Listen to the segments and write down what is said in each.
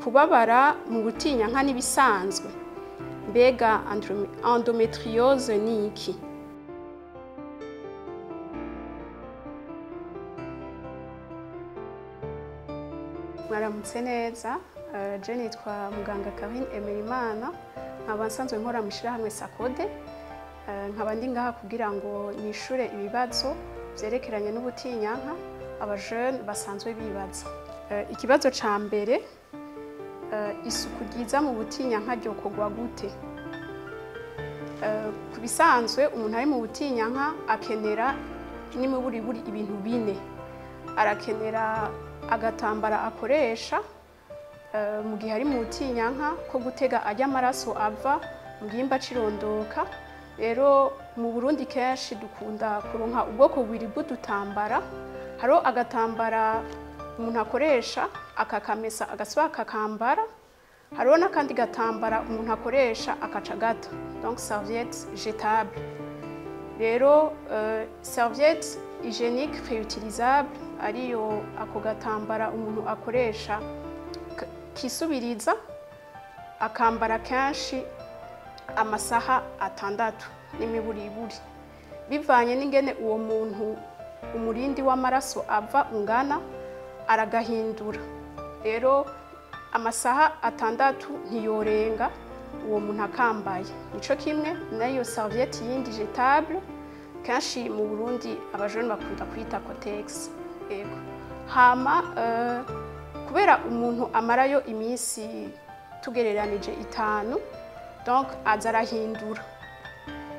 Kubabara mu butinyanka n'ibisanzwe. Mbega endometriose ni iki? Mwaramutse neza, je nitwa muganga Karine Emerimana, nkaba nsanzwe nkora mu ishirahamwe Sakode, nkaba ndi ngaha kugira ngo nishure ibibazo vyerekeranye n'ubutinyanka abajene basanzwe bibaza. Ikibazo ca mbere, isuku ryiza mu butinyanka ryokorwa gute? Ku bisanzwe umuntu ari mu butinyanka akenera n'imiburiburi ibintu bine. Arakenera agatambara akoresha mu gihe ari mu butinyanka ko gutega arya amaraso ava mu gihimba c'irondoka. Rero mu Burundi kenshi dukunda kuronka ubwoko bubiri bw'udutambara. Hariho agatambara umuntu akoresha akakamesa agasubira akakambara, hariho n'akandi gatambara umuntu akoresha akaca gata, donc serviette jetable. Rero serviette hygiénique réutilisable ariyo ako gatambara umuntu akoresha kisubiriza akambara kenshi amasaha 6 n'imiburiburi, bivanye n'ingene uwo muntu umurindi w'amaraso ava ungana aragahindura. Rero amasaha 6 ntiyorenga uwo muntu akambaye. Nico kimwe nayo serviette yindi jetable kenshi mu Burundi abajene bakunda kwita Kotex. Ego. Hama kubera umuntu amarayo iminsi tugereranije 5, donc aza arahindura.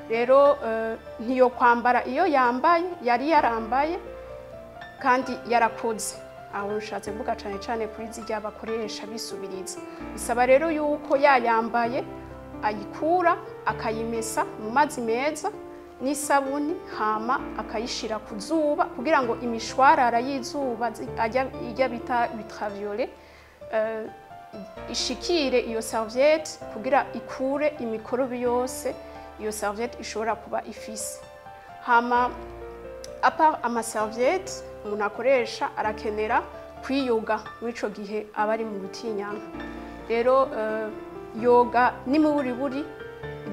Rero ntiyo kwambara iyo yambaye yari yarambaye kandi yarakoze. Aho nshatse kuvuga cane cane kuri zirya bakoresha bisubiriza. Bisaba rero yuko yayambaye ayikura akayimesa mu mazi meza n'isabuni, hama akayishira ku zuba kugira ngo imishwarara y'izuba ijya bita ultraviolet ishikire iyo serviette kugira ikure imikorobi yose iyo serviette ishobora kuba ifise. Hama à part ama serviette umuntu akoresha arakenera kwiyoga mw'ico gihe aba ari mu butinyanka. Rero yoga n'imiburiburi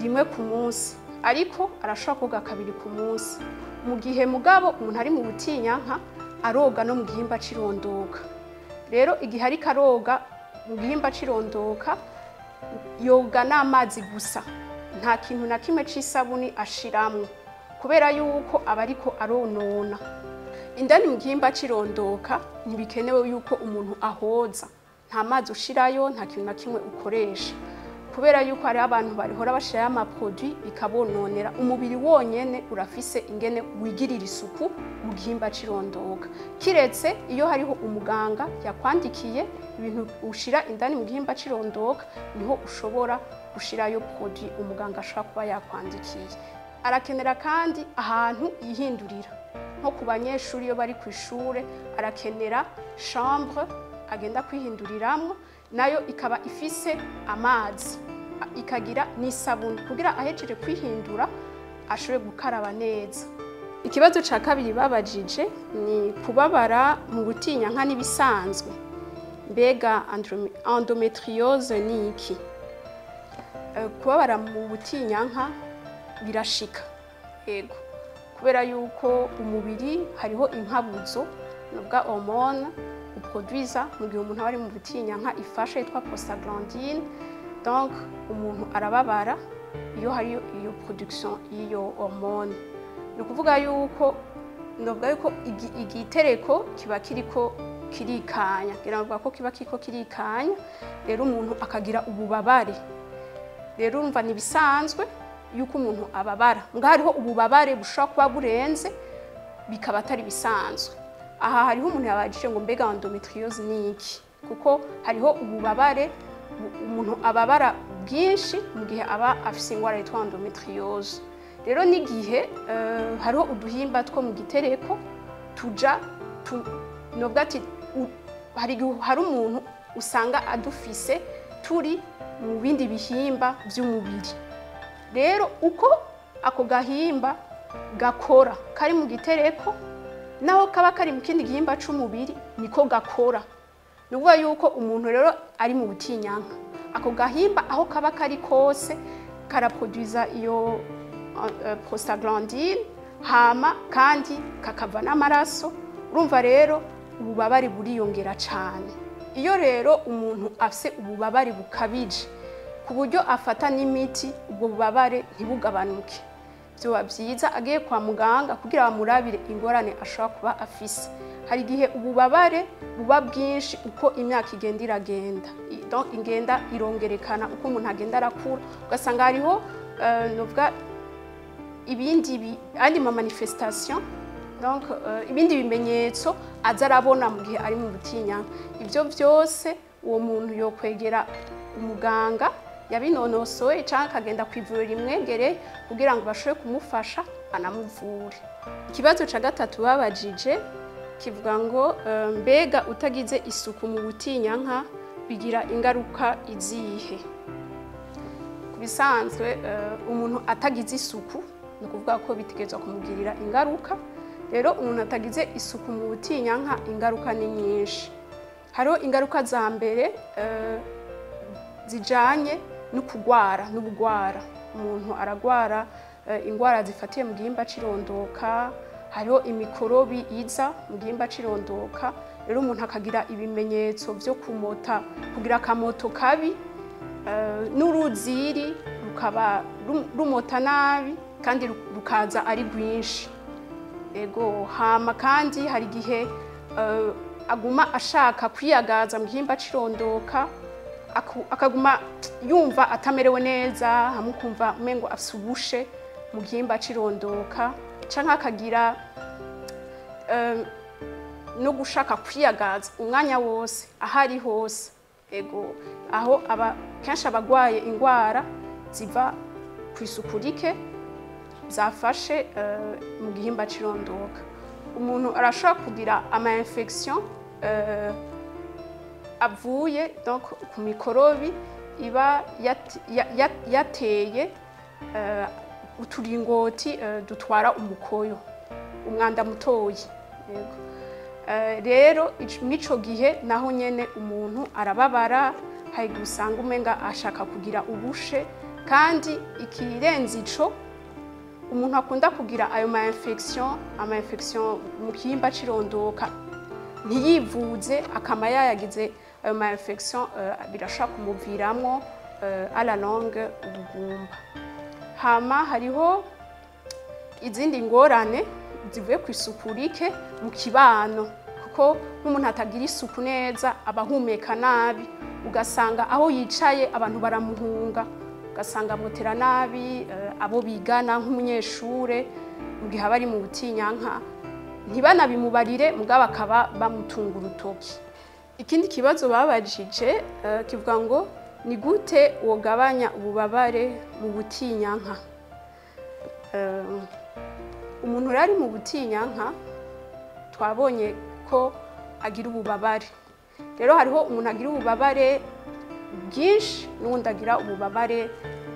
rimwe ku munsi, ariko arashobora koga 2 ku munsi. Mu gihe mugabo umuntu ari mu butinyanka aroga no mu gihimba c'irondoka. Rero igihe ariko aroga mu gihimba c'irondoka yoga n'amazi gusa, nta kintu na kimwe c'isabuni ashiramwo, kubera yuko aba ariko aronona. Indani mu gihimba c'irondoka ntibikenewe yuko umuntu ahoza, nta mazi ushirayo, nta kintu na kimwe ukoresha, kubera yuko hari abantu barihora bashirayo amaproduit bikabononera. Umubiri wonyene urafise ingene wigirira isuku mu gihimba c'irondoka, kiretse iyo hariho umuganga yakwandikiye ibintu ushira indani mu gihimba c'irondoka, niho ushobora gushirayo produit umuganga ashobora kuba yakwandikiye. Arakenera kandi ahantu yihindurira, nko ku banyeshuri iyo bari kw'ishure arakenera chambre agenda kwihinduriramwo, nayo ikaba ifise amazi ikagira n'isabuni kugira ahejeje kwihindura ashobore gukaraba neza. Ikibazo ca kabiri babajije ni kubabara mu butinyanka n'ibisanzwe. Mbega endometriose ni iki? Kubabara mu butinyanka birashika. Ego. Kubera yuko umubiri hariho inkabuzo nubwa hormone uproduiza mu gihe umuntu ari mu butinyanka ifasha yitwa prostaglandine, donc umuntu arababara iyo hari iyo production y'iyo hormone. Ni ukuvuga yuko novuga yuko igitereko kiba kiriko kirikanya, ngira ngo ko kiba kiriko kirikanya, rero umuntu akagira ububabare. Rero urumva ni bisanzwe yuko umuntu ababara, mbwa hariho ububabare bushobora kuba burenze bikaba atari bisanzwe. Aha hariho umuntu yabajije ngo mbega endometriose ni iki? Kuko hariho ububabare umuntu ababara bwinshi mu gihe aba afise ingwara yitwa endometriose. Rero n'igihe hariho uduhimba two mu gitereko tuja novuga ati hari umuntu usanga adufise turi mu bindi bihimba vy'umubiri. Rero uko ako gahimba gakora kari mu gitereko naho kaba kari mu kindi gihimba c'umubiri niko gakora. Ni ukuvuga yuko umuntu rero ari mu butinyanka, ako gahimba aho kaba kari kose karaproduiza iyo prostaglandine, hama kandi kakava n'amaraso. Urumva rero ububabare buriyongera cyane. Iyo rero umuntu afise ububabare bukabije ku buryo afata n'imiti ubwo bubabare ntibugabanuke, byoba byiza agiye kwa muganga kugira bamurabire ingorane ashobora kuba afise. Hari igihe ububabare buba bwinshi uko imyaka igenda iragenda, donc ingenda irongerekana uko umuntu agenda arakura, ugasanga hariho novuga ibindi andi ma manifestation, donc ibindi bimenyetso aza arabona mu gihe ari mu butinyanka. Ibyo byose uwo muntu yokwegera umuganga yabinonosoye cyangwa akagenda ku ivuriro rimwegereye kugira ngo bashobore kumufasha anamuvure. Ikibazo cya gatatu babajije kivuga ngo mbega utagize isuku mu butinyanka bigira ingaruka izihe? Ku bisanzwe umuntu atagize isuku ni ukuvuga ko bitegerezwa kumugirira ingaruka. Rero umuntu atagize isuku mu butinyanka ingaruka ni nyinshi. Hariho ingaruka za mbere zijanye no kugwara n'ubugwara. Umuntu aragwara ingwara zifatiye mu gihimba cirondoka, hariho imikorobi iza mu gihimba cirondoka. Rero umuntu akagira ibimenyetso vyo kumota, kugira akamoto kabi, n'uruziri rukaba rumota nabi kandi rukaza ari rwinshi. Ego, hama kandi hari igihe aguma ashaka kwiyagaza mu gihimba cirondoka, akaguma yumva atamerewe neza, hamwe ukumva umengo afise ubushe mu gihimba cirondoka, canke akagira no gushaka kwiyagaza umwanya wose ahari hose. Ego, aho aba kenshi abagwaye ingwara ziva ku isuku rike zafashe mu gihimba cirondoka. Umuntu arashobora kugira ama infection avuye donc ku mikorobi iba yateye uturingoti dutwara umukoyo, umwanda mutoyi. Yego. Rero mw'ico gihe naho nyene umuntu arababara, hari gusanga umenga ashaka kugira ubushe, kandi ikirenze ico umuntu akunda kugira ayo ma infection, ama infection mu gihimba cirondoka ntiyivuze, akama yayagize ayo ma infection, birashobora kumuviramwo à la longue ubugumba. Hama hariho izindi ngorane zivuye ku isuku rike mu kibano, kuko nk'umuntu atagira isuku neza abahumeka nabi, ugasanga aho yicaye abantu baramuhunga, ugasanga amutera nabi abo bigana nk'umunyeshure mu gihe aba ari mu butinyanka, ntibanabimubarire mugabo akaba bamutunga urutoki. Ikindi kibazo babajije kivuga ngo ni gute wogabanya ububabare mu butinyanka? Umuntu ari mu butinyanka twabonye ko agira ububabare. Rero hariho umuntu agira ububabare bwinshi n'uwundi agira ububabare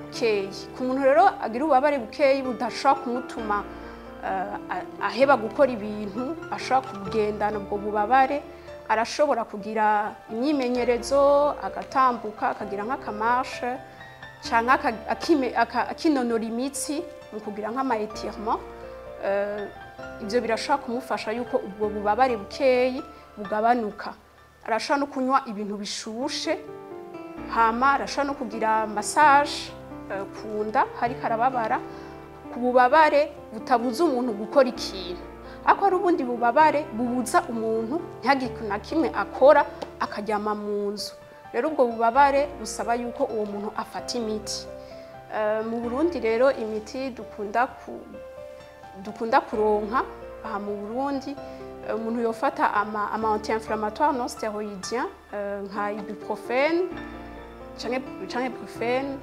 bukeyi. Ku muntu rero agira ububabare bukeyi budashobora kumutuma aheba gukora ibintu, ashobora kugendana ubwo bubabare, arashobora kugira imyimenyerezo, agatambuka, akagira nk'akamashe canke akinonora imitsi mu kugira nk'ama étirement. Ivyo birashobora kumufasha yuko ubwo bubabare bukeyi bugabanuka. Arashobora no kunywa ibintu bishushe, hama arashobora no kugira massage kunda hariko arababara, ku bubabare butabuza umuntu gukora ikintu. Ariko hari ubundi bubabare bubuza umuntu ntihagire ikintu na kimwe akora, akaryama mu nzu. Rero ubwo bubabare busaba yuko uwo muntu afata imiti. Mu Burundi rero imiti dukunda kuronka aha mu Burundi, umuntu yofata ama anti-inflammatoire non stéroïdien nka ibuprofène canke brufen.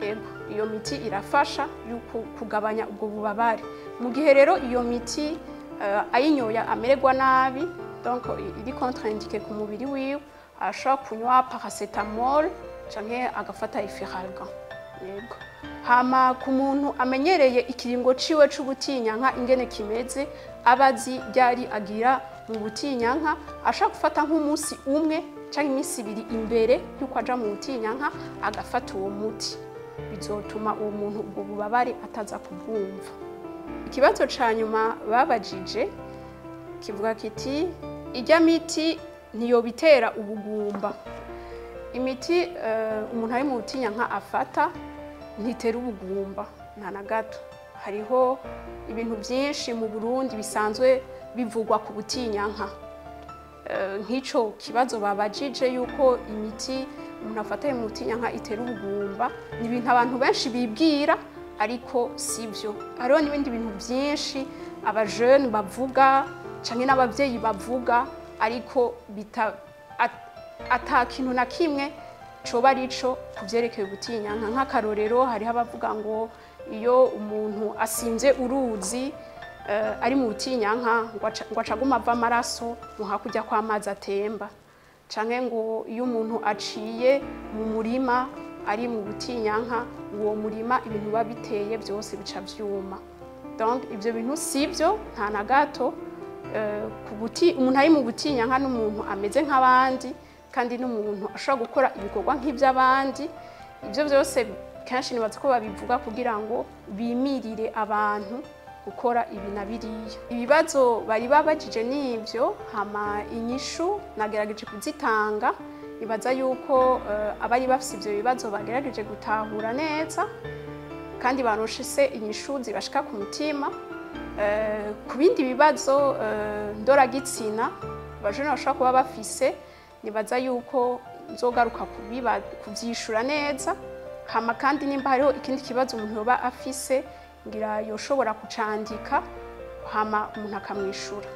Ego, iyo miti irafasha yuko kugabanya ubwo bubabare. Mu gihe rero iyo miti ayinyoya amererwa nabi, donc iri contre-indiqué ku mubiri wiwe, ashobora kunywa paracetamol canke agafata Efferalgan. Yego. Hama ku muntu amenyereye ikiringo ciwe c'ubutinyanka ingene kimeze, abazi ryari agira mu butinyanka, ashobora gufata nk'umunsi umwe canke iminsi 2 imbere yuko aja mu butinyanka agafata uwo muti, bizotuma uwo muntu ubwo bubabare ataza kubwumva. Ikibazo ca nyuma babajije kivuga kiti ijya miti ntiyobitera ubugumba. Imiti umuntu ari mu butinyanka afata ntitera ubugumba nta na gato. Hariho ibintu byinshi mu Burundi bisanzwe bivugwa ku butinyanka. Nk'ico kibazo babajije yuko imiti umuntu afata mu butinyanka itera ubugumba, ni ibintu abantu benshi bibwira ariko sivyo. Hariho n'ibindi bintu byinshi abajene bavuga canke n'abavyeyi bavuga ariko ata kintu na kimwe coba arico kuvyerekeye ubutinyanka. Nk'akarorero hariho abavuga ngo iyo umuntu asimvye uruzi ari mu butinyanka ngo acaguma ava amaraso ngo hakurya kw'amazi atemba, canke ngo iyo umuntu aciye mu murima ari mu butinyanka uwo murima ibintu biba biteye byose bica vyuma. Donc ivyo bintu sivyo nta na gato. Umuntu ari mu butinyanka n'umuntu ameze nk'abandi kandi n'umuntu ashobora gukora ibikorwa nk'ivy'abandi. Ivyo byose kenshi nibaza ko babivuga kugira ngo bimirire abantu gukora ibi na biriya. Ibibazo bari babajije n'ivyo, hama inyishu nagerageje kuzitanga. Nibaza yuko abari bafise ivyo bibazo bagerageje gutahura neza kandi baronse inyishu zibashika ku mutima. Ku bindi bibazo ndoragitsina abajene bashobora kuba bafise, nibaza yuko nzogaruka kuvyishura neza. Hama kandi nimba hariho ikindi kibazo umuntu yoba afise ngira yoshobora kucandika hama umuntu akamwishura.